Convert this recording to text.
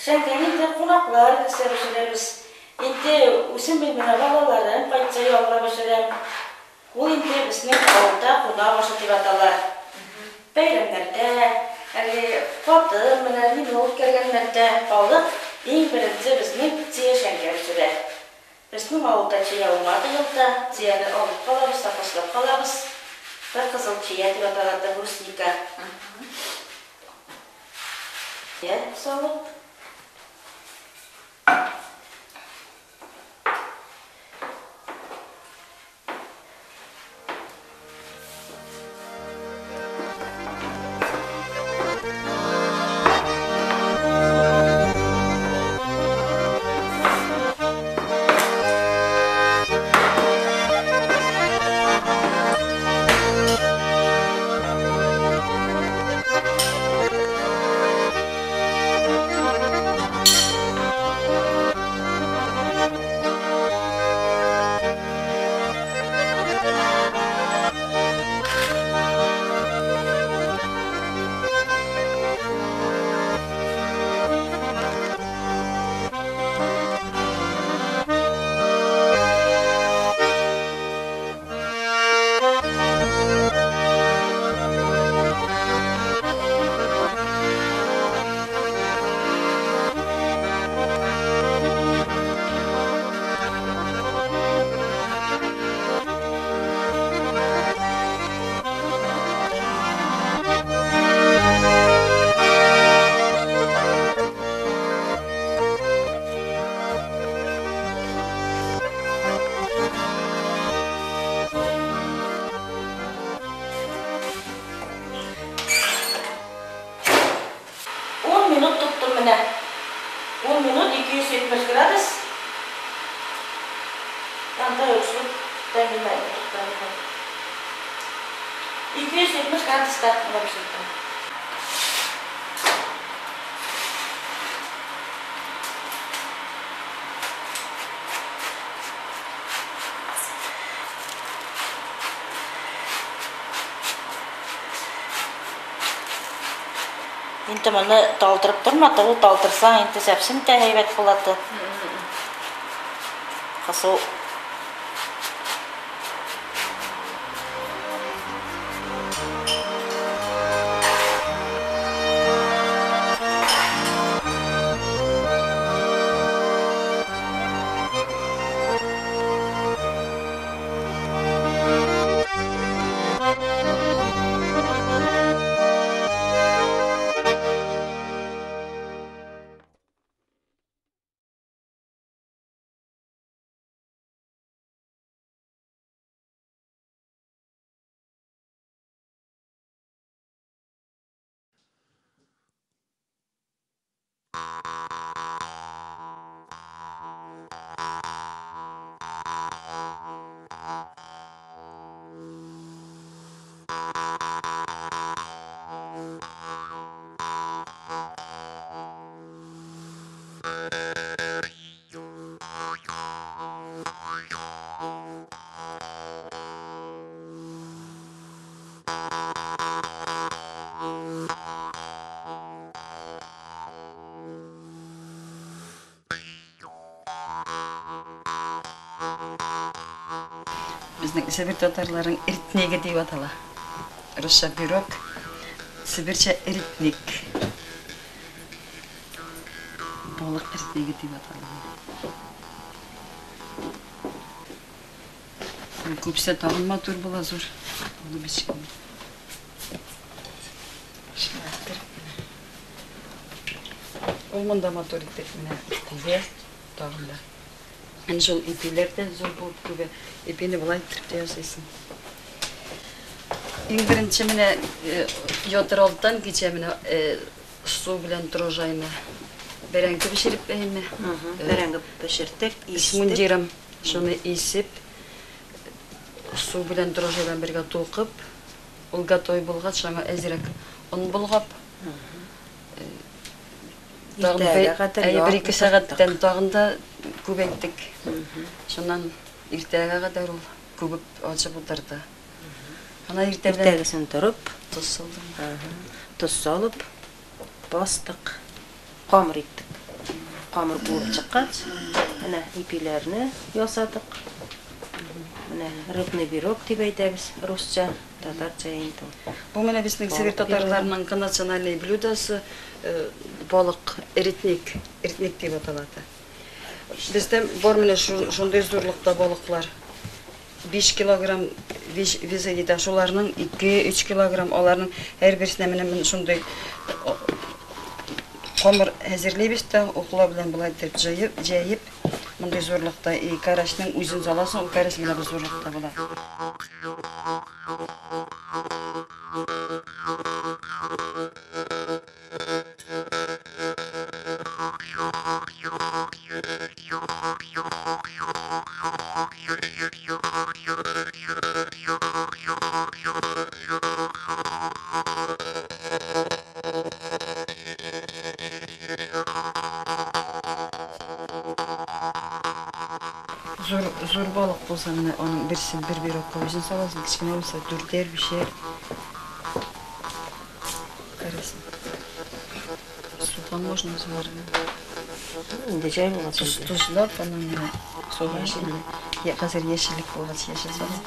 Шәңкәне инде кунаклар килсә пешерәбез. Инде үзем мин менә балаларым кайтса ялга пешерәм. Ул инде безнең авылда кунак ашы дип атала. Бәйрәмнәрдә, әле хатын менә вино үткәргәннәрдә халык иң беренче безнең чия шәңкә пешерә. Безнең авылда чия уңа быел да, чияне алып калабыз, запаслап калабыз. Бер кызыл чия дип атала, это брусника. Чия салып. Ун минут тоттым менә. Ун минут 270 градус. Анда юксу тәмле туктамы. 270 градуста менә пешердем. Инде моны талдырып торма, ул талдырсаң, инде сәпсен дә һәйбәт булады. Кысу. Безнең Себер татарларының иртнеге дип атала. Русча пирог, себерчә иртник. Балык иртнеге дип атала. Күпсә тагын матур була, зур. Булып эчкән. Ул монда матур итеп менә күбә тагын да. Әнә шул ипиләр дә зур булып күбә. Ипине болай иттереп тә ясыйсың. Иң беренче менә ятыр алдыдан кичә менә су белән дрожжайны бәрәңге пешереп әйме. Бәрәңге пешердек, истек. Мундиром шуны исеп, су белән дрожжи белән бергә тулкып, ул готовый булгач, шуңа әзрәк он болгап, Иртәгә кадәр бер-ике сәгатьтән тагын да күбәйттек. Шуннан иртәгә кадәр ул күбеп ачып утырды. Ана иртә белән Иртәгесен торып, тоз салдым. Тоз салып, бастык, камыр иттек. Камыр куып чыккач, менә ипиләрне ясадык. Менә рыбный пирог дип әйтәбез русча, татарча инде ул. Бу менә безнең Балык себер пирогы. татарларының национальный блюдосы, балык эретник, эретник дип атала. Бездә бар менә шундый зурлыкта балыклар. 5 килограмм весы җитә. Шуларның 2-3 килограмм, аларның һәрберсенә менә менә шундый камыр әзерлибез дә, укла белән болай итеп җыеп, җәеп, мондый зурлыкта и карасның үзен саласың, ул карась менә бу зурлыкта була. Зур, зур балык булса, менә аның берсен бер бирокка үзен саласың, кечкенә булса дүртәр, бишәр. Карасың. Суган можно салырга. Инде җай булгач Тоз, инде. тозлап, аның менә суган эчендә. Хәзер яшеллек булгач, яшел саласың.